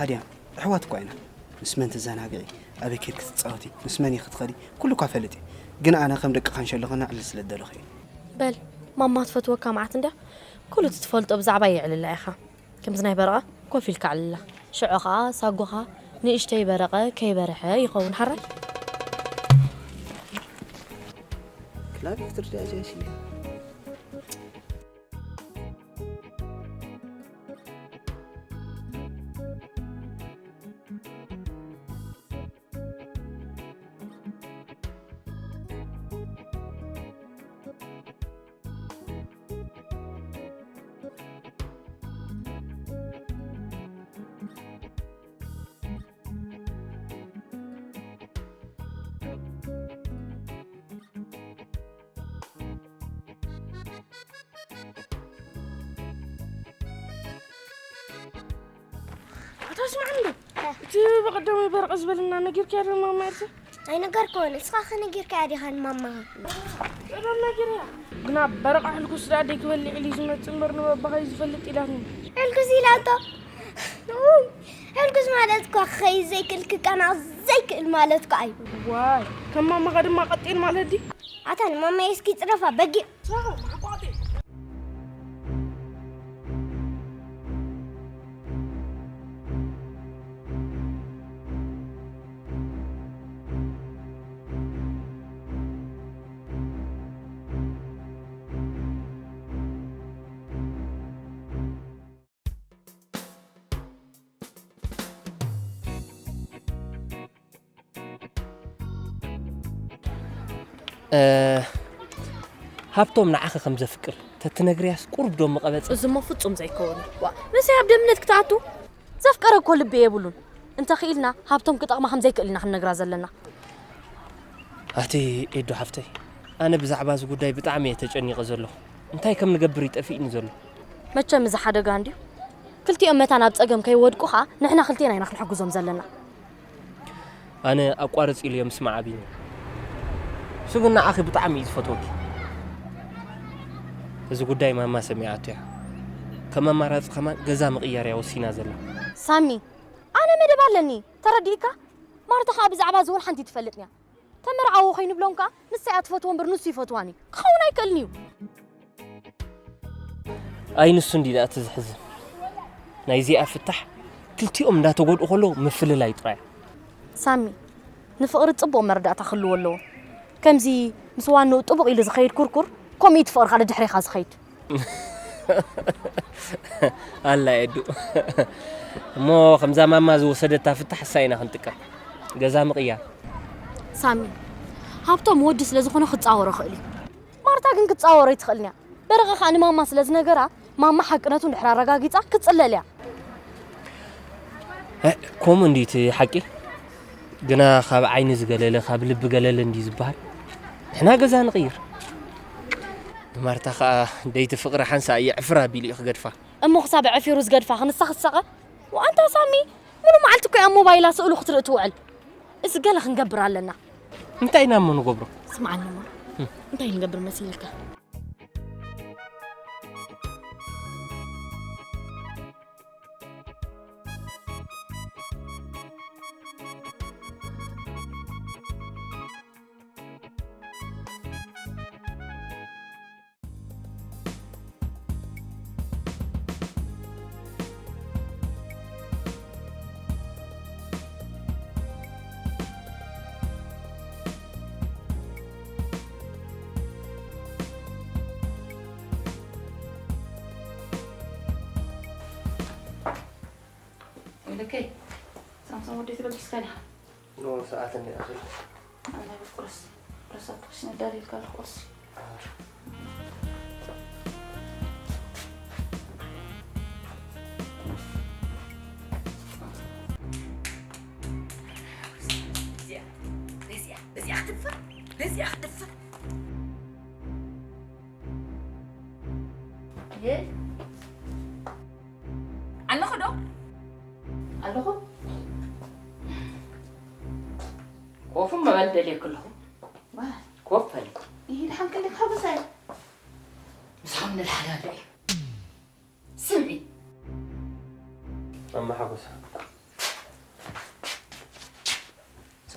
ኣድያም፣ ኣሕዋት እኳ ኢና። ምስ መን ትዘናግዒ፣ ኣበይ ኬድኪ ትጻወቲ፣ ምስ መን ኢኺ ትኸዲ፣ ኩሉ እኳ ፈልጥ እየ። ግን ኣነ ከም ደቂ ካንሸሎ ክነዕልል ስለ ዝደለኹ እየ። በል፣ ማማ ትፈትወካ መዓት እንድያ፣ ኩሉ እቲ ትፈልጦ ብዛዕባ የዕልላ ኢኻ። ከምዚ ናይ በረቐ ኮፍ ኢልካ ኣዕልላ። ሽዑ ኸኣ ሳጎኻ ንእሽተይ በረቐ ከይበርሐ ይኸውን። ሓራይ? ክላቪክትር ድያ እዚኣ ሽያ? ኣታ ስማዕ እንዶ፣ እቲ ብቐዳማይ በረቐ ዝበለና ነጊርካያ ዶ ንማማ ኤልሳ? ኣይነገርክዎን፣ ንስኻ ከ ነጊርካያ ዲኻ ንማማኻ? ቀደም ነጊርያ። ግና በረቐ ሕልኩስ ደኣ ደይ ክበልዕ ኢሉ እዩ ዝመጽእ እምበር ንበባኻ እዩ ዝፈልጥ ኢላትኒ። ሕልኩስ ኢላቶ? ውይ፣ ሕልኩስ ማለት እኮ ክኸይድ ዘይክእል ክቀናቕ ዘይክእል ማለት እኮ እዩ። ዋይ፣ ከም ማማኻ ድማ ቀጢን ማለት ድዩ? ኣታ ንማማይ እስኪ ጽረፋ በጊዕ። እ፣ ሃብቶም ንዓኺ ከም ዘፍቅር ተትነግርያስ ቁሩብ ዶ ምቐበጸ? እዚሞ ፍጹም ዘይከውን እዩ። ዋ፣ ምሳይ ኣብ ደምነት ክትኣቱ? ዘፍቀረ እኮ ልቢ የብሉን። እንተኽኢልና ሃብቶም ክጠቕማ ከም ዘይክእል ኢና ክንነግራ ዘለና። ኣቲ ኤዱ ሓፍተይ፣ ኣነ ብዛዕባ እዚ ጉዳይ ብጣዕሚ እየ ተጨኒቐ ዘለኹ። እንታይ ከም ንገብር እዩ ጠፊእኒ ዘሎ። መቸም እዚ ሓደጋ እንድዩ። ክልቲኦም መታን ኣብ ጸገም ከይወድቁ ኸኣ ንሕና ክልቴና ኢና ክንሕግዞም ዘለና። ኣነ ኣቋርጽ ኢሉ እዮም ምስማዕ ኣቢኒ። እሱ ግን ንዓኺ ብጣዕሚ እዩ ዝፈትወኪ። እዚ ጉዳይ ማማ ሰሚዓቶ እያ። ከም ኣማራጺ ከማን ገዛ ምቕያር እያ ወሲና ዘላ። ሳሚ፣ ኣነ መደብ ኣለኒ፣ ተረዲእካ? ማርታ ኸኣ ብዛዕባ እዚ እውን ሓንቲ ትፈልጥን እያ። ተመርዓዎ ከይንብሎም ከኣ ንሳ እያ ትፈትዎ እምበር ንሱ ይፈትዋን እዩ። ክኸውን ኣይክእልን እዩ። ኣይ ንሱ እንዲ ደኣ እቲ ዝሕዝን። ናይዚኣ ፍታሕ ክልቲኦም እንዳተጎድኡ ከለዉ ምፍልላይ ጥራይ። ሳሚ፣ ንፍቕሪ ጽቡቕ መረዳእታ ክህልዎ ኣለዎ። ከምዚ ምስ ዋንኡ ጥቡቕ ኢሉ ዝኸይድ ኩርኩር፣ ከምኡ እዩ እቲ ፍቕርኻ ደድሕሬኻ ዝኸይድ። ኣላ ኤዱ። እሞ ከምዛ ማማ ዝወሰደታ ፍታሕ እሳ ኢና ክንጥቀም። ገዛ ምቕያር። ሳሚ፣ ሃብቶም ወዲ ስለ ዝኾነ ክጻወሮ ይኽእል እዩ። ማርታ ግን ክትጻወሮ ኣይትኽእልን እያ። በረቐ ኸኣ ንማማ ስለ ዝነገራ፣ ማማ ሓቅነቱ እንድሕር ኣረጋጊጻ ክትጽለል እያ። እ፣ ከምኡ እንድዩ እቲ ሓቂ። ግና ካብ ዓይኒ ዝገለለ፣ ካብ ልቢ ገለለ እንድዩ ዝበሃል። ንሕና ገዛ ንቕይር። ንማርታ ኸኣ ደይቲ ፍቕሪ ሓንሳእ የዕፍራ ቢሉ እዩ ክገድፋ። እሞ ክሳብ ዕፊሩ ዝገድፋ ክንሳ ክሳቐ? ወኣንታ ሳሚ፣ ሙሉ መዓልቲ እኮ እያ ኣብ ሞባይላ ስእሉ ክትርኢ ትውዕል። እዚ ገለ ክንገብር ኣለና። እንታይ ኢና እሞ ንገብሮ? ስምዓኒ እሞ፣ እንታይ ንገብር መሲልካ? ወይለከይ፣ ሳምሶም ወደይ ትበልኪ ስካልያ? ኖ፣ ሰዓት እንዲ ኣኽል። ኣነ ቁርስ፣ ቁርስ ኣብ ክሽነ ዳር ኢልካ ኣለኹ ቁርስ። በዚኣ፣ በዚኣ፣ በዚኣ ክትድፈር፣ በዚኣ ክትድፈር። ኣለኹ ዶ? ኣለኹ። ኮፍ ምባል ደልየኪ ኣለኹ። ዋ። ኮፍ በሊ። ይሄ ደሓን ከለካ ሓጎሳይ። ምሳኹም ንልሓዳሉ እየ። ስምዒ። ማማ ሓጎሳ።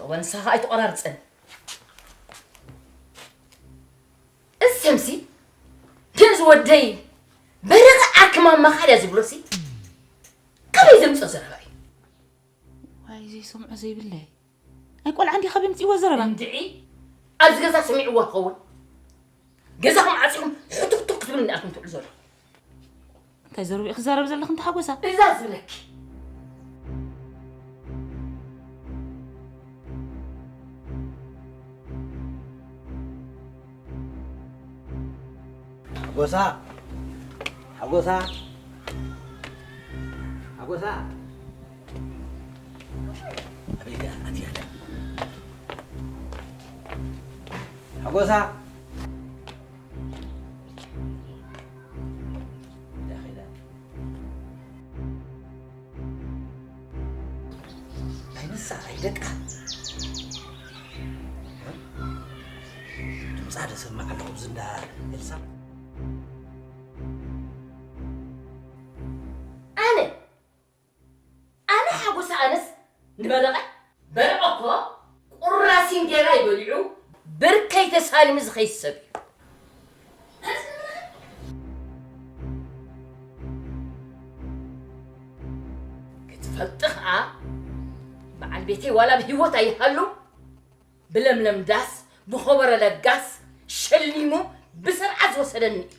እወ ንስኻ ኣይትቆራርፀን። እዚ ሰምሲ ግን እዚ ወደይ በረቐ ዓርኪ ማማ ካልያ ዝብሎ ሲ ከመይ ዘምፅኦ ዘረባ እዩ? ዋይ ዘይሰምዖ ዘይብለይ። ኣይ ቆልዓ እንዲኻ በምፅእዎ ዘረባ። እንድዒ ኣብዚ ገዛ ሰሚዕዎ ክኸውን ገዛኹም ዓፂኹም ሕቱክቱክ ክትብሉ እንዲኣኹም ትውዕሉ ዘለኹም። እንታይ ዘረባ እዩ ክዛረብ ዘለኹ እንተ ሓጎሳ? እዛ ዝብለኪ። ሓጎሳ ሓጎሳ ሓጎሳ ኣበይ ደኣ ኣትያ ደኣ? ሓጎሳ እንታይ ኸይዳ? ኣይ ንሳ ኣይ ደቃ ድምፃ ደሰማዕ ኣለኹ ኣብዚ እንዳ ኤልሳ። ኣነ ኣነ ሓጎሳ ኣነስ ንበረቐ በረቐ እኮ ቁራስ እንጌራ ይበሊዑ ብርከይ ተሳሊሙ ዝኸይድ ሰብ እዩ። ክትፈልጢ ኸዓ በዓል ቤተይ ዋላ ብህይወት ኣይሃሉ ብለምለም ዳስ ብኸበረ ለጋስ ሸሊሙ ብስርዓት ዝወሰደኒ እዩ።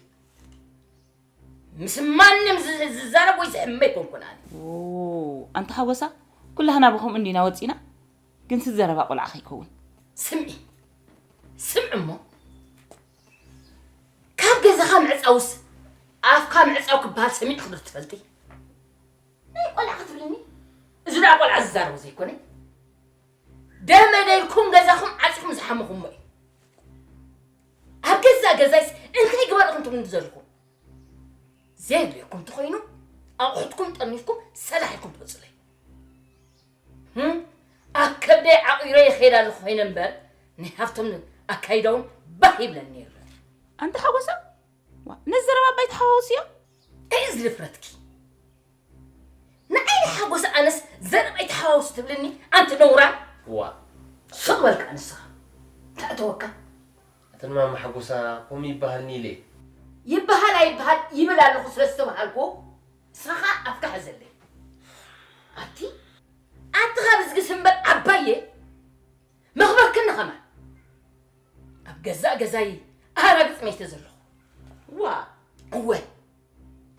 ምስ ማንም ዝ- ዝዛረብ ወይ ዝሕመ ኣይኮንኩን ኣነ። ኦ፣ ኣንታ ሓጎሳ፣ ኩላህና ብኸምኡ እንዲና ወፂና፣ ግን ስዘረባ ቆልዓ ከይከውን። ስምዒ ስምዒ እሞ ካብ ገዛኻ ምዕፃውስ ኣፍካ ምዕፃው ክበሃል ሰሚዕኺ ዶ ትፈልጢ? ናይ ቆልዓ ክትብልኒ? እዚ ደኣ ቆልዓ ዝዛረቦ ዘይኮነ ደመደ ኢልኩም ገዛኹም ዓፂኹም ዝሓመኹሞ እዩ። ኣብ ገዛእ ገዛይስ እንታይ ግበር ኢኹም ትብሉ ዘለኹም? ዘየድልየኩም እንተኾይኑ ኣቑሑትኩም ጠርኒፍኩም ሰላሕ ኢልኩም ትወፅለይ። ህም? ኣብ ከብደይ ዓቑረ ይኸይድ ኣለኹ ኮይነ እምበር ናይ ሃፍቶም ኣካይዳ እውን ባህ ይብለኒ ነይሩ። ኣንታ ሓጎሳ፣ ዋ፣ ነዚ ዘረባ ኣባይ ተሓዋውስዮ። እንታይ እዩ ዝድፍረትኪ? ንዓይ ሓጎስ ኣነስ ዘረባይ ተሓዋውስ ትብልኒ ኣንቲ ነውራ። ዋ። ስቕ በልካ ንስኻ። ተእተወካ። ኣትን ማማ ሓጎሳ ከምኡ ይበሃልኒ ኢለ። ይበሃል ኣይበሃል ይብል ኣለኹ ስለ ዝተበሃልኩ ንስኻ ኣፍካ ሕዘለይ። ኣቲ ኣቲ ካብ ዝግስ እምበር ዓባየ መኽበርክኒ ኸማን። ኣብ ገዛእ ገዛይ ኣራግፅ መይተ ዘለኹ። ዋ። እወ።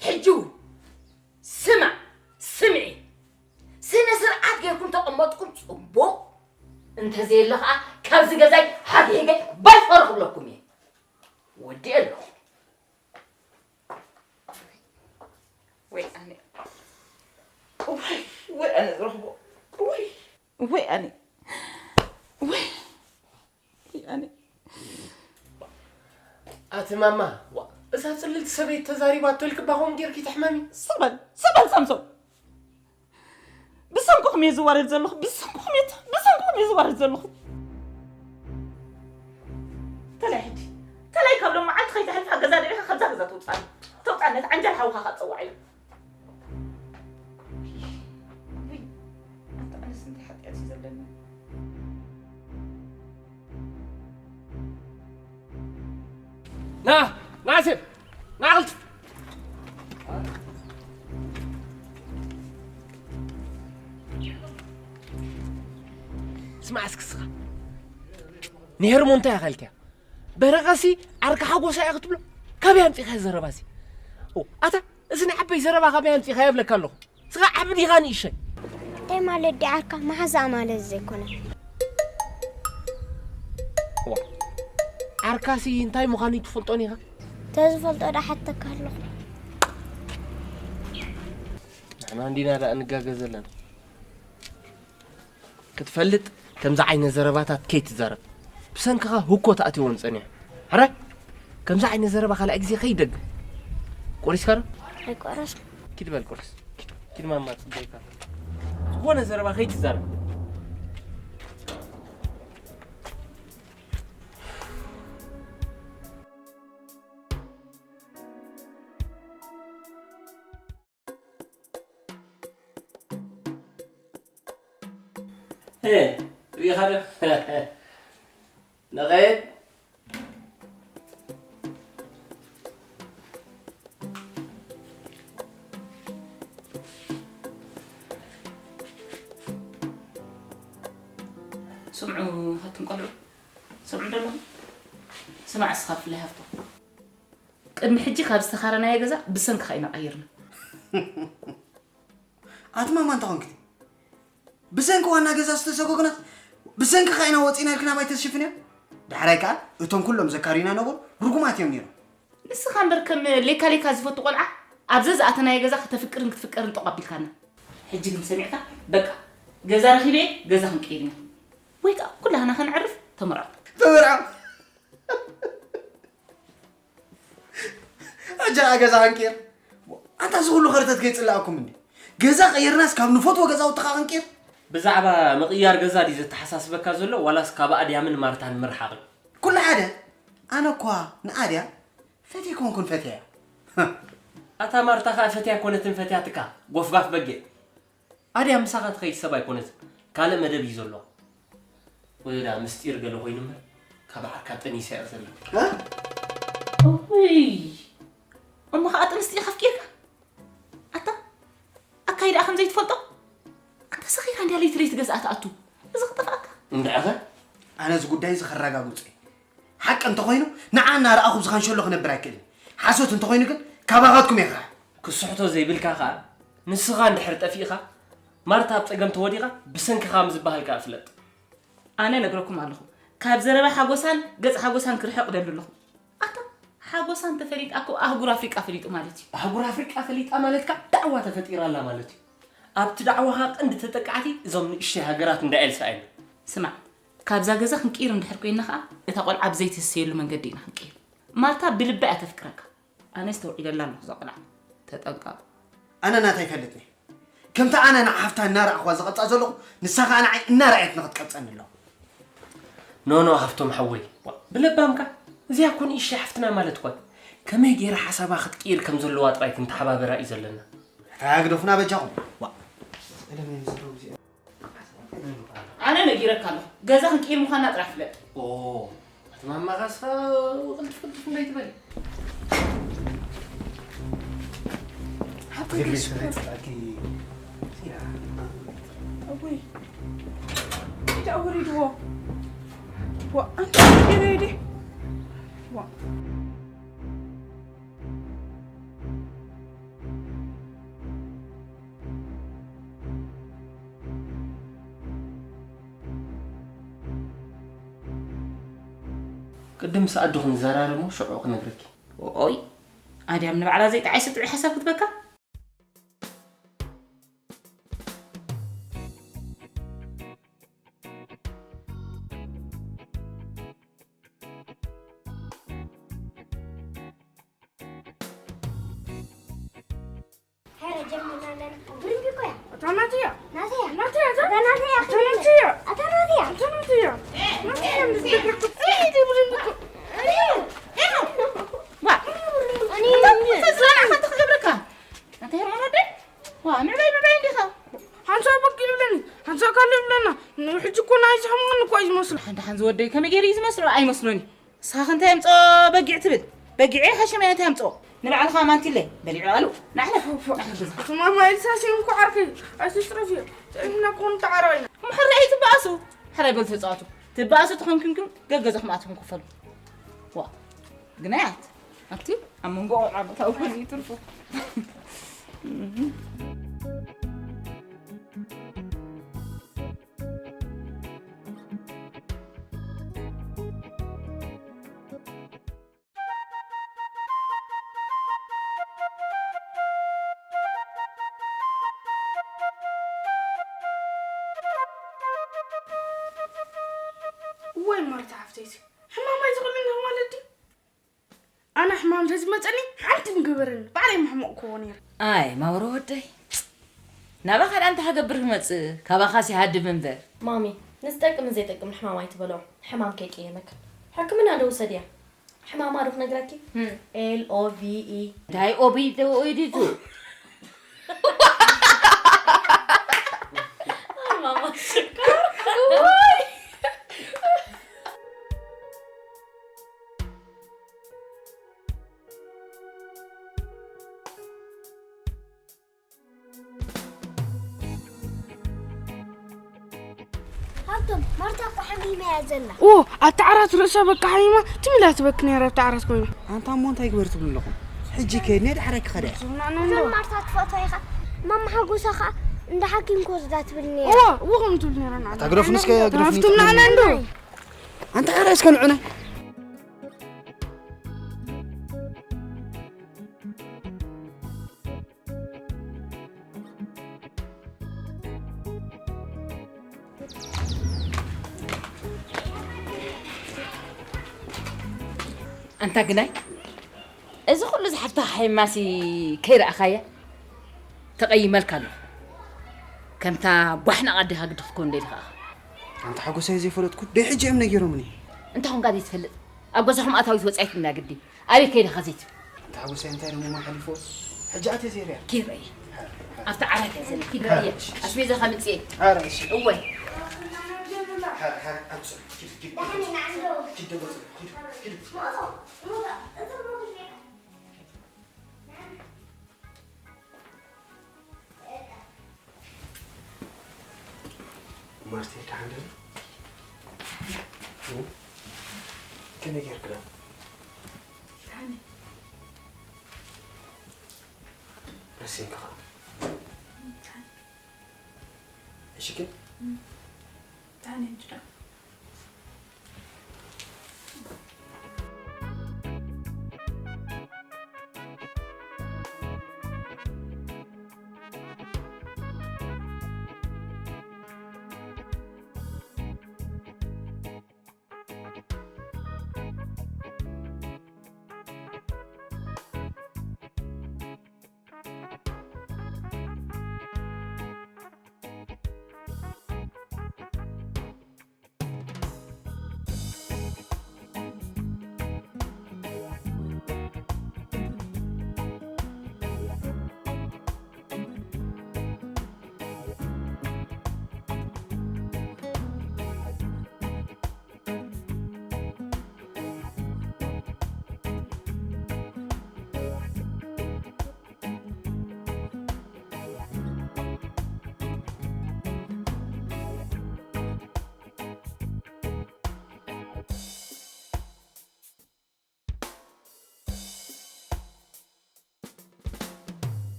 ሕጂ እውን ስማዕ ስምዒ፣ ስነ ስርዓት ጌርኩም ተቐመጥኩም ፅቡቕ፣ እንተዘየለ ከዓ ካብዚ ገዛይ ሓግሒገ ባይፈር ክብለኩም እየ። ወዲኤ ኣለኹ። ወይ ኣነ፣ ወይ፣ ወይ ኣነ ዝረኽቦ፣ ወይ፣ ወይ ኣነ፣ ወይ ኣነ። ኣቲ ማማ፣ ዋ፣ እዛ ጽልልቲ ሰበይቲ ተዛሪባቶ ኢልክባ ከምኡ ጌርኪ ትሕመሚ? ስቕ በል፣ ስቕ በል ሳምሶን። ብሰንክኹም እየ ዝዋረድ ዘለኹ፣ ብሰንክኹም እየ፣ ብሰንክኹም እየ ዝዋረድ ዘለኹ። ተላይ ሕጂ፣ ተላይ ካብ ሎም መዓልቲ ከይተሕልፋ ገዛ ደሊኻ ካብዛ ገዛ ተውፅኣኒ። ተውፅኣኒ፣ ነቲ ዓንጃል ሓውኻ ከኣ ትፀዋዕ ኢለ። ውይ፣ ኣንታ ኣነስ እንታይ ሓጢኣት እዩ ዘለኒ? ና፣ ና፣ ኣሴር፣ ና፣ ቅልጥፍ። ስማዕ እስኪ እስኻ። ንሄርሞ እንታይ ኢኻ ኢልካያ? በረቐሲ ዓርኪ ሓጎሳ እያ ክትብሎ? ካበይ ኣምጺእካዮ ዘረባሲ? ኦ፣ ኣታ፣ እዚ ናይ ዓበይ ዘረባ ካበይ ኣምጺእካዮ እብለካ ኣለኹ። ስኻ ዓቢ ዲኻ ንእሽተይ? እንታይ ማለት ድዩ ዓርካ? መሓዛኣ ማለት ዘይኮነ። ዋ፣ ዓርካሲ እንታይ ምዃኑ ኣይትፈልጦን ኢኻ? ተዝፈልጦ ዶ ሓተካ ኣለኹ? ንሕና እንዲና ደኣ ንጋገ ዘለና። ክትፈልጥ ከምዚ ዓይነት ዘረባታት ከይትዛረብ። ብሰንክኻ ህኮ ተኣትይዎም ጸኒሑ። ሕራይ? ከምዚ ዓይነት ዘረባ ካልኣይ ግዜ ከይደግም። ቆሪስካ ዶ? ኣይቆረስኩ። ኪድ በል ቁርስ። ኪድ፣ ኪድ ማማ ጽበይካ። ዝኾነ ዘረባ ከይትዛረብ። እ፣ ሪኢኻ ዶ? ንኸይድ። ስምዑ፣ ኣቱም ቆልዑ፣ ስምዑ ዶ ኣለኹም? ስማዕ እስኻ ብፍላይ ሃብቶም። ቅድሚ ሕጂ ካብ ዝተኻረናዮ ገዛ ብሰንክኻ ኢና ቀይርና። ኣቲ ማማ እንታይ ኾንክቲ? ብሰንኪ ዋና ገዛ ዝተሰጎግናስ ብሰንክኻ ኢና ወፂና ኢልክና ባይ ተስሽፍንዮ? ዳሕራይ ከዓ እቶም ኩሎም ዘካርዩና ነበሩ ርጉማት እዮም ነይሮም። ንስኻ እምበር ከም ሌካ ሌካ ዝፈቱ ቆልዓ ኣብዘ ዝኣተናዮ ገዛ ከተፍቅርን ክትፍቀርን ጠቋ ኣቢልካና። ሕጂ ግን ሰሚዕካ በቃ ገዛ ረኺበ ገዛ ክንቀይር ኢና። ወይ ከዓ ኩላህና ከነዕርፍ ተመርዖ። ተመርዖ። ኣጃ ገዛ ኣንቂር። ኣንታ እዚ ኩሉ ኸርተት ከይጽላኣኩም እንዴ? ገዛ ቀይርናስ ካብ ንፈትዎ ገዛውትኻ ኣንቂር። ብዛዕባ ምቕያር ገዛ ድዩ ዘተሓሳስበካ ዘሎ ዋላስ ካብ ኣድያምን ማርታን ምርሓቕ? ኩሉ ሓደ። ኣነ እኳ ንኣድያ ፈትየ ኮንኩን ፈትያ። ኣታ ማርታ ኸኣ ፈትያ ኮነትን ፈትያትካ ጎፍጋፍ በጊዕ። ኣድያ ምሳኻ ትኸይድ ሰብ ኣይኮነትን፣ ካልእ መደብ እዩ ዘለዋ። ወይ ደኣ ምስጢር ገለ ኮይኑ እምበር፣ ካብ ዓርካ ጠኒሳ እያ ዘላ። እ? ኦይ፣ እሞ ኸኣ ጥንስቲ ኢኻ ኣፍቂርካ? ኣታ፣ ኣካይዳኣ ከም ዘይትፈልጦ? ኣንታ ሰኺራ እንድያ ለይቲ ለይቲ ገዝኣ ትኣቱ። እዚ ክጠፍኣካ። እንድዕኸ? ኣነ እዚ ጉዳይ እዚ ከረጋግጾ እየ። ሓቂ እንተኾይኑ፣ ንዓ እናረኣኹ ብዝኻን ሸሎ ክነብር ኣይክእልን። ሓሶት እንተኾይኑ ግን፣ ካባኻትኩም እየ ክርሕቕ። ክስሕቶ ዘይብልካ ኸኣ፣ ንስኻ እንድሕር ጠፊእኻ፣ ማርታ ኣብ ጸገም ተወዲቓ፣ ብሰንክኻ ከም ዝበሃል ከኣ ፍለጥ። ኣነ ነግረኩም ኣለኹ፣ ካብ ዘረባ ሓጎሳን ገጽ ሓጎሳን ክርሕቕ እደሊ ኣለኹ። ኣታ፣ ሓጎሳ እንተፈሊጣ እኮ ኣህጉር ኣፍሪቃ ፈሊጡ ማለት እዩ። ኣህጉር ኣፍሪቃ ፈሊጣ ማለት ከኣ ዳዕዋ ተፈጢራ ኣላ ማለት እዩ። ኣብቲ ዳዕዋ ኸኣ ቀንዲ ተጠቃዕቲ እዞም ንእሽተይ ሃገራት እንዳ ኤልሳ እዮም። ስማዕ፣ ካብዛ ገዛ ክንቅይር እንድሕር ኮይንና ኸኣ፣ እታ ቆልዓ ብዘይትህሰየሉ መንገዲ ኢና ክንቅይር። ማርታ ብልባ እያ ተፍቅረካ። ኣነ ኣስተውዒለላ ኣለኹ እዛ ቆልዓ። ተጠንቀቕ። ኣነ ናተይ ይፈልጥኒ። ከምቲ ኣነ ንሓፍታ እናረኣኽዋ ዝቐጻ ዘለኹ፣ ንሳ ኸኣ ንዓይ እናረኣየትኒ ክትቀጸኒ ኣለዋ። ኖ፣ ኖ፣ ሃፍቶም ሓወይ። ዋ፣ ብለባምካ። እዚኣ እኮ ንእሽተይ ሓፍትና ማለት እኮ። ከመይ ገይራ ሓሳባ ክትቅይር ከም ዘለዋ ጥራይ ክንተሓባበራ እዩ ዘለና። ኣታ ግደፉና በጃኹም። ዋ። ኣነ ነጊረካ ኣለኹ። ገዛ ክንቅይር ምዃንና ጥራሕ ፍለጥ። ኦ፣ ኣቲ ማማ ኻስኻ ቅልጥፍ ቅልጥፍ እንዳይትበል። ሃብቶም ከስክፍ። እወይ። ኢዳ ኣውሪድዎ። ዋ፣ ኣንተ ኢረይዲ። ዋ። ቅድም ምስ ኣደኹም ንዘራረብ እሞ ሽዑ ክነግረኪ። ኦይ፣ ኣድያም ንባዕላ ዘይጠዓይሰ ጥዑይ ሓሳብ ክትበካ? ሐረ ጀምርና ኣለና። ብርምቢ እኮ እያ። እታ ናተይ እያ። ናተይ እያ። ናተይ እያ እታ። እታ ናተይ እያ። እታ ናተይ እያ። እታ ናተይ እያ። እታ ናተይ እያ። ናተይ እያ። እይ፣ እይ፣ እይ፣ እይ፣ ብርምቢ እኮ። እይ፣ እይ። ዋ፣ እኔ እታ እኮ ተዝናና ሓንቲ ክገብረካ። ኣንታ ሄርሞን ወደይ? ዋ፣ ምዕባይ፣ ምዕባይ እንዲኻ። ሓንሳእ በጊዕ ይብለኒ፣ ሓንሳእ ካልእ ይብለና። ሕጂ እኮ ናይ ዝሕሙን እኮ እዩ ዝመስሎ። ሓንቲ ሓንዚ ወደይ ከመይ ገይሩ እዩ ዝመስሎ? ኣይመስሎን እዩ። ንስኻ ከ እንታይ ኣምጽኦ በጊዕ ትብል? በጊዕ ሓሽም እንታይ ኣምጽኦ? ንባዕልኻ ማንቲለ በሊዑ ኣሉ። ናሕለፍ፣ ናሕለፍ ገዛ። እሱ ማማ ኤልሳ ሲም እኮ ዓርከይ፣ ኣይትስረፊ። ጥዕና ክኾን ተዓረቕና። እሞ ሕራይ ኣይትበኣሱ። ሕራይ በሉ ተጻወቱ። ትበኣሱ ተኾንኩምኩም ገገዛኹም ኣትኹም ክፈሉ። ዋ፣ ግናያት። ኣብቲ ኣብ መንጎ ቆልዓ ቦታ እኮ እዩ ትርፉ። እዋይ ማርታ ሓፍተይሲ፣ ሕማም ኣይትኽእልን ማለት ድዩ? ኣነ ሕማም ተዝመጸኒ ሓንቲ ምገበረኒ፣ ባዕለይ ምሕመቕክዎ ነይረ። ኣይ ማውሮ ወደይ፣ ናባኻ ደኣ እንታይ ክገብር ክመጽእ? ካባኻስ ይሃድም እምበር። ማሚ፣ ንዝጠቅምን ዘይጠቅምን ሕማም ኣይትበልዖ፣ ሕማም ከይቀየመካ። ሕክምና ዶ ውሰድያ? ሕማማ ዶ ክነግረኪ? እም። ኤል ኦ ቪ ኢ። እንታይ ኦ ቪ ኢ ዶ ኦይ ዲቱ? ኣይ ማማ ሽኮር። ውይ! ቶም ማርታ እኮ ሓሚማ እያ ዘላ። ኦ፣ ኣብቲ ዓራት ርእሳ በቃ ሓሚማ ትም ኢላ ትበኪ ነይራ ኣብቲ ዓራት ኮይና። ኣንታ እሞ እንታይ ግበር ትብሉ ኣለኹም? ሕጂ ከይድኒ ድሓረይ ክኸደ እየ። እዞም ማርታ ትፈትዋ ኢኻ። ማማ ሓጎሳ ኸኣ እንዳ ሓኪም ክወስዳ ትብል ነይራ። እዋ፣ እዋ ከምኡ ትብል ነይራ ንዓና። ኣታ ግረፉኒ እስከ፣ ግረፉኒ። ሃብቶም ንዓና እንዶ። ኣንታ ሓራ እስከ ንዑና። ኣንታ ግናይ፣ እዚ ኩሉ ዝሓፍታ ሓይማሲ ከይረኣኻያ ተቐይመልካ ኣለኹ። ከምታ ጓሕና ቃዲኻ ግድፍ ኮን ደልኻ። ኣንታ ሓጎሳይ ዘይፈለጥኩ ደይ ሕጂ እዮም ነጊሮምኒ። እንታይ ኾንካ ዘይትፈልጥ? ኣብ ገዛኹም ኣታዊት ወጻኢት እና ግዲ። ኣበይ ከይድኻ ዘይትብል? እንተ ሓጎሰይ እንታይ ደሞ ማይ ሓሊፍዎ? ሕጂ ኣትየ ዘይርያ። ኪድ ረእየ። ኣብቲ ዓራት እያ ዘላ። ኪድ ረእየ። ኣስቤዛ ከምጽእ እየ። ኣረ፣ እሺ። እወ። ሓ-፣ ሓ-፣ ኣምጽእ። ኪድ፣ ኪድ፣ ኪድ። ኪድ ደሞ ጽእ። ኪድ፣ ኪድ። ማርቴ፣ ደሓን ዶ? እ? ከመይ ጌርክላ? ደሓን እየ። ረሲንክኻ? ደሓን። እሺ፣ ግን? እ። ደሓን እየ፣ እንጂ ደኣ።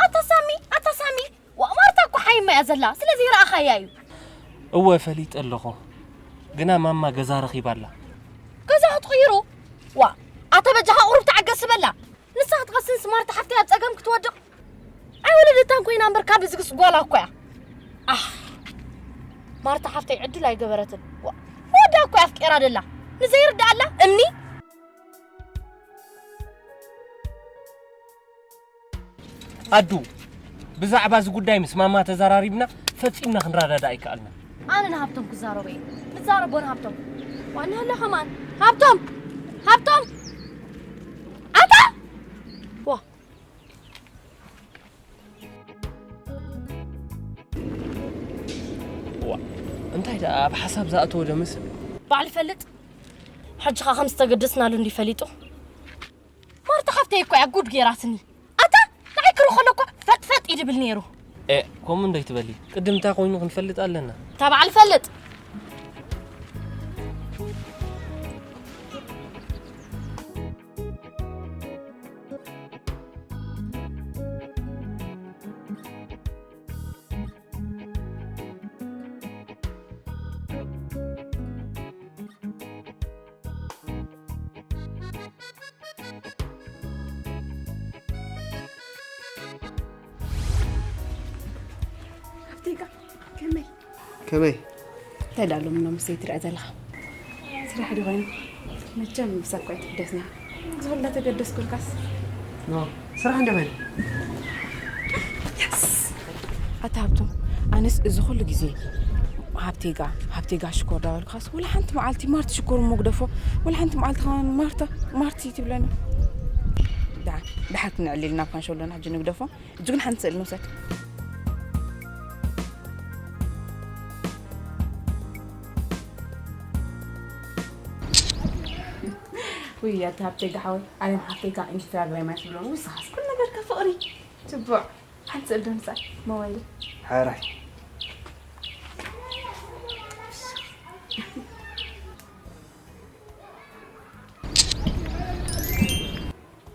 ኣታ ሳሚ፣ ኣታ ሳሚ፣ ዋ፣ ማርታ እኮ ሓይማ እያ ዘላ፣ ስለዚ ይረኣኻያ እዩ። እወ፣ ፈሊጠ ኣለኹ። ግና ማማ ገዛ ረኺባ ኣላ። ገዛ ክትቕይሩ? ዋ፣ ኣታ በጃኻ ቁሩብ ተዓገስ በላ። ንሳ ክትቐስንስ ማርታ ሓፍተይ ኣብ ጸገም ክትወድቕ? ኣይወለደታን ኮይና እምበር ካብ ዝግስ ጓላ እኮ እያ። ኣህ፣ ማርታ ሓፍተይ ዕድል ኣይገበረትን። ዋ፣ ወዳ እኮ እያ ኣፍቂራ ደላ። ንዘይርድኣላ እምኒ። ኣዱ፣ ብዛዕባ እዚ ጉዳይ ምስ ማማ ተዘራሪብና ፈጺምና ክንረዳዳእ ኣይከኣልናን። ኣነ ንሃብቶም ክዛረቦ እየ። ንዛረቦ ንሃብቶም። ዋና ሃላ ከማን። ሃብቶም! ሃብቶም! ኣታ! ዋ። ዋ፣ እንታይ ደኣ ኣብ ሓሳብ ዝኣተወ ዶ መስል? ባዕሉ ይፈልጥ። ሕጂ ኸኣ ከም ዝተገደስናሉ እንዲ ፈሊጡ። ማርታ ሓፍተይ እኮ እያ ጉድ ጌራትኒ። ኣታ ንዓይ ክርኢ ከሎ እኮ ፈጥፈጥ እዩ ድብል ነይሩ። ኤ፣ ከምኡ እንዶ ኣይትበሊ። ቅድም እንታይ ኮይኑ ክንፈልጥ ኣለና። እታ በዓል ፈልጥ። ኣፍቲካ፣ ከመይ? ከመይ? እንታይ ደኣ ሎሚ ሎምስ ዘይትርኣ ዘለኻ? ስራሕ ዶ ኮይኑ? መቸም ምሳኳ ኣይትግደስና። ዝኹላ ተገደስኩልካስ። ኖ፣ ስራሕ እንደመን? የስ! ኣታ ሃብቶም፣ ኣነስ እዚ ኩሉ ግዜ ሃብቴጋ፣ ሃብቴጋ ሽኮር ዳበልካስ፣ ወላ ሓንቲ መዓልቲ ማርቲ ሽኮር እሞ ግደፎ፣ ወላ ሓንቲ መዓልቲ ከማን ማርታ፣ ማርቲ ትብለኒ። ደሓን፣ ደሓን ክንዕልል ናብ ካንሸሎና ሕጂ ንግደፎ። እጅ ግን ሓንቲ ስእሊ ንውሰድ። ውይ ኣታ ሃብተይ ጋሓወይ፣ ኣለም ሓፍተይ ካብ ኢንስታግራም ኣይትብሎን። ውስኻስ ኩሉ ነገርካ ፍቕሪ። ትቡዕ። ሓንቲ ስእሊ ዶ ምጻእ ሞባይል። ሓራይ።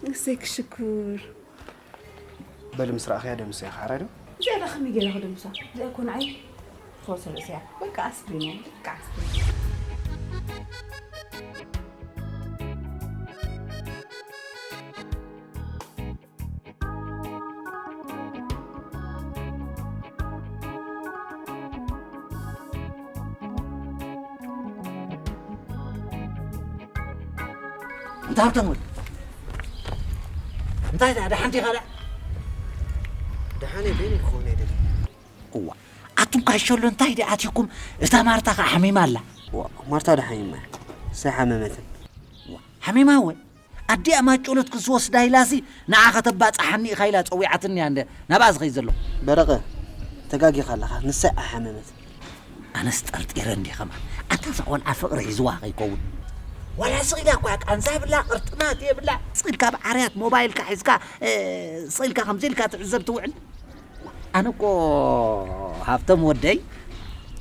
እሰይ ክሽኩር። በል ምስ ረኣኽያ ደምስያ ሓራይ ዶ? እዚኣ ዳ ከመይ ገይረ ክደምሳ? እዚኣ እኮ ንዓይ ትኸውሰ ርእስያ። በቃ ኣስብኛ፣ በቃ ኣስብኛ። እንታ ሃብቶም ወይ እንታይ ደኣ ደሓን ዲኻ ደኣ? ደሓን እየ፣ በይነይ ክኸውን ኣይደልን። እዋ ኣቱም ካሸሎ እንታይ ደኣ ኣትዩኩም? እታ ማርታ ኸዓ ሓሚማ ኣላ። እዋ ማርታ ደሓን እያ፣ እሳ ሓመመትን። እዋ ሓሚማ ወይ ኣዲኣ ማጨሎት ክዝወስዳ ኢላሲ ንዓ ከተባጽሓኒ ኢኻ ኢላ ጸዊዓትኒ እያ እንደ ናብኣ ዝኸይድ ዘለኹ። በረቐ ተጋጊኻ ኣለኻ፣ ንሳ እያ ሓመመት። ኣነስ ጠርጢረ እንዲ ኸማ ኣታ እዛ ቖልዓ ፍቕሪ ሒዝዋ ከይከውን። ዋላ ስቕ ኢላ እኳ ቃንዛ የብላ፣ ቅርጥማት የብላ። ስቕ ኢልካ ብዓርያት ሞባይልካ ሒዝካ፣ እ፣ ስቕ ኢልካ ከምዚ ኢልካ ትዕዘብ ትውዕል። ኣነ እኮ ሃብቶም ወደይ፣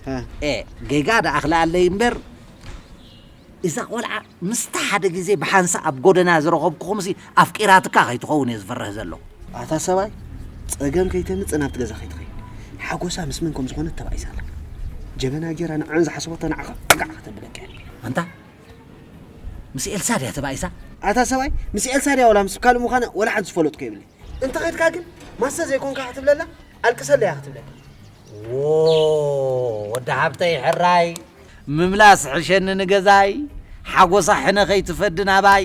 ሀ። እ፣ ጌጋ ደኣ ክልኣለይ እምበር፣ እዛ ቖልዓ ምስታ ሓደ ግዜ ብሓንሳእ ኣብ ጎደና ዝረኸብኩኹምሲ ኣፍቂራትካ ከይትኸውን እየ ዝፈርህ ዘለኹ። ኣታ ሰብኣይ፣ ጸገም ከይተምጽእ ናብቲ ገዛ ከይትኸይድ። ሓጎሳ ምስ መን ከም ዝኾነት ተባኢሳ ኣላ። ጀበና ጌራ ንዕን ዝሓሰበቶ ንዓኻ ኣጋዕ ከተብለካ እያ። ኣንታ፣ ምስ ኤልሳ ድያ ተባኢሳ? ኣታ ሰብኣይ፣ ምስ ኤልሳ ድያ ወላ ምስ ካልእ ምዃና ወላ ሓንቲ ዝፈለጥኩ የብለይ። እንተ ኸድካ ግን ማሰ ዘይኮንካ ክትብለላ ኣልቅሰለያ ክትብለካ። ዎ፣ ወዲ ሓብተይ ሕራይ፣ ምምላስ ሕሸኒ ንገዛይ፣ ሓጎሳ ሕነ ከይትፈዲ ናባይ።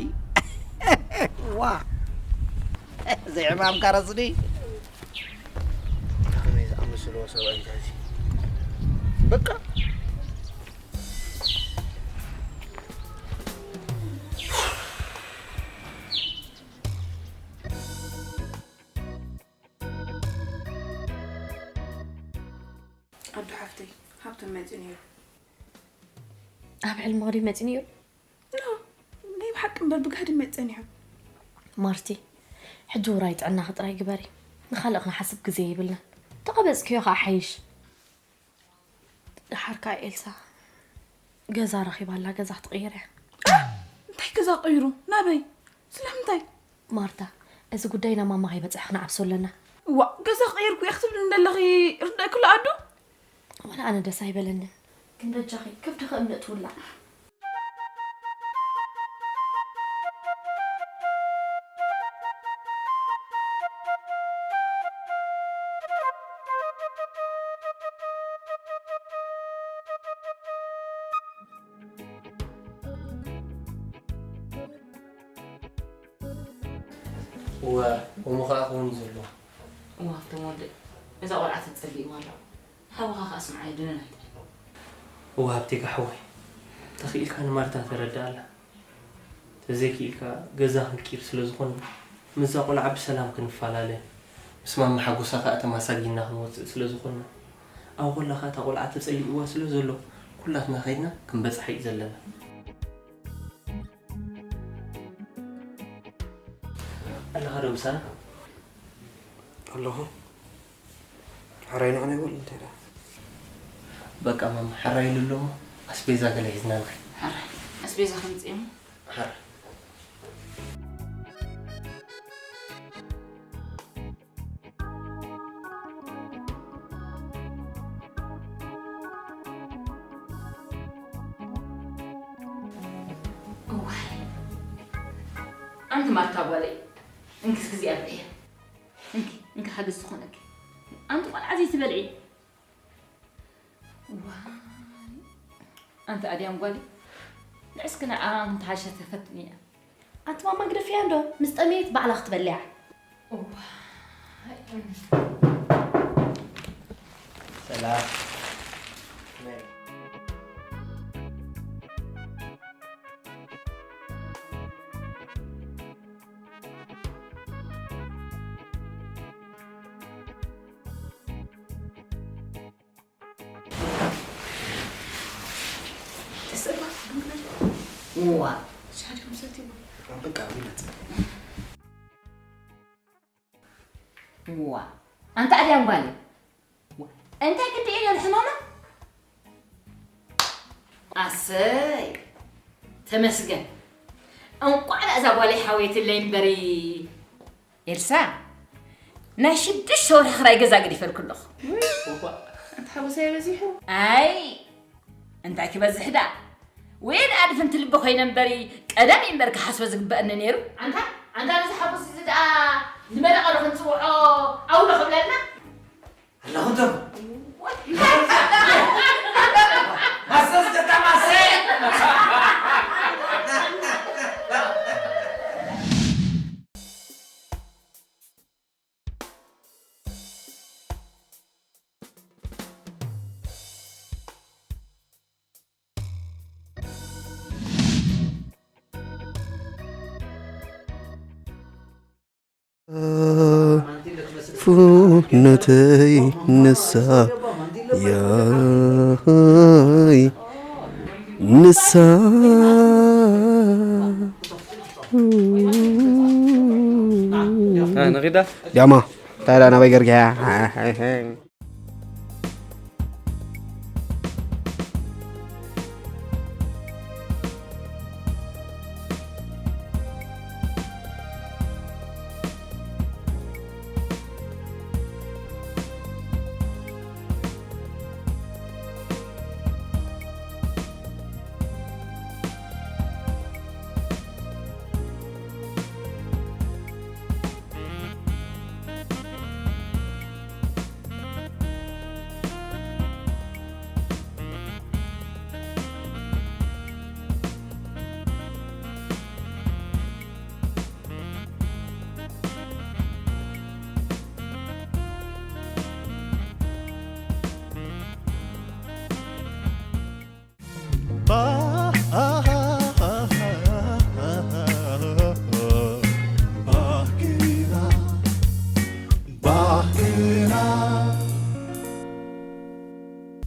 ዋ፣ ዘይሕማምካ ረስኒ። ከመይ ዝኣመሰለ ሰብኣይ እዩ እዚ። በቃ። ኣዱ ሓፍተይ፣ ሃብቶም መጺኡ ነይሩ። ኣብ ሕልምኺ ድዩ መጺኡ ነይሩ? ኖ፣ ናይ ብሓቂ እምበር ብጋህዲ መጺኡ ጸኒሑ። ማርቲ፣ ሕጂ ውራይ ጥዕናኺ ጥራይ ግበሪ። ንኻልእ ክንሓስብ ግዜ የብልናን። ተቐበጽክዮ ኸኣ ሓይሽ። ደሓር ከኣ ኤልሳ ገዛ ረኺባ ኣላ፣ ገዛ ክትቕይር እያ። እንታይ ገዛ ቀይሩ? ናበይ? ስለምንታይ? ማርታ፣ እዚ ጉዳይ ናብ ማማ ከይበጽሐ ክንዓብሶ ኣለና። እዋእ፣ ገዛ ቀይርኩ እየ ክትብልኒ ዘለኺ ርዳእኪ ኣሎ ኣዱ? ዋላ ኣነ ደስ ኣይበለንን። ግን በጃኺ ከብድኺ እምኒ እትውላዕ። እወ፣ ከምኡ ኸኣ ክኸውን እዩ ዘለዎ። እወ፣ ሃብቶም ወደይ፣ እዛ ቖልዓ ተጸሊእዋ ኣላ። ሃብኻ ኸኣ ስምዓዮ፣ ድንን ኣይትበል። እወ፣ ሃብቴካ ሓወይ፣ ተኽኢልካ ንማርታ ተረድኣላ። ተዘይክኢልካ ገዛ ክንቅይር ስለ ዝኾንና፣ ምስዛ ቆልዓ ብሰላም ክንፈላለ፣ ምስ ማማ ሓጎሳ ከኣ ተማሳጊና ክንወጽእ ስለ ዝኾንና፣ ኣብ ኾላ ከኣ እታ ቆልዓ ተጸሊእዋ ስለ ዘሎ፣ ኩላትና ከይድና ክንበጽሓ እዩ ዘለና። ኣለኻ ዶ ምሳና? ኣለኹ። ሕራይ ንዓና ይበል እንታይ ደኣ? በቃ ማማ፣ ሕራይ ኢሉ ኣሎ እሞ ኣስቤዛ ገለ ሒዝና ንኸይድ። ሕራይ ኣስቤዛ ከምጽእ እሞ። ሕራይ። እዋይ፣ ኣንቲ ማርታ ጓለይ፣ እንክስ ግዜ ኣብለየ። እንኪ፣ እንኪ ሓገዝ ትኾነኪ። ኣንቲ ቆልዓ ዘይትበልዒ። ዋይ። ኣንቲ ኣድያም ጓለይ፣ ንዕስኪ ንዓ ምተሓሸ ተፈትኒ እያ። ኣንቲ ማማ ግደፍያ እንዶ፣ ምስ ጠመየት ባዕላ ክትበልያ። እዋይ። ሰላም። ተስእባ፣ እዋ። ሻዲ ምሰቲ። ዋ ኣንታ ኣድያም ጓለይ እንታይ ግዲ እዩ ነልሕማማ ኣሰይ ተመስገን እንቋዕ እዛ ጓለይ ሓወየትለይ እምበሪ ኤልሳ ናይ ሽዱሽተ ወርሒ ክራይ ገዛ ገዲፈልኩ ኣለኹ እታ ሓጎሰይ በዚሑ ኣይ እንታይ ክበዝሕ ደኣ ወይ ደኣ ድፍንቲ ልቢ ኮይነ እምበሪ ቀደም እዩ እምበር ክሓስቦ ዝግበአኒ ነይሩ ኣንታ ኣንታ ነዚ ሓጎስ እዚ ደኣ ንመረቐ ዶ ክንፅውዖ ኣውሎ ክብለልና ኣለኹ እንቶም ማሰስ ደታ ማሰ ፉነተይ ንሳ ያይ ንሳ ንኺዳ ያማ ታዲያ ናበይ ገርግያ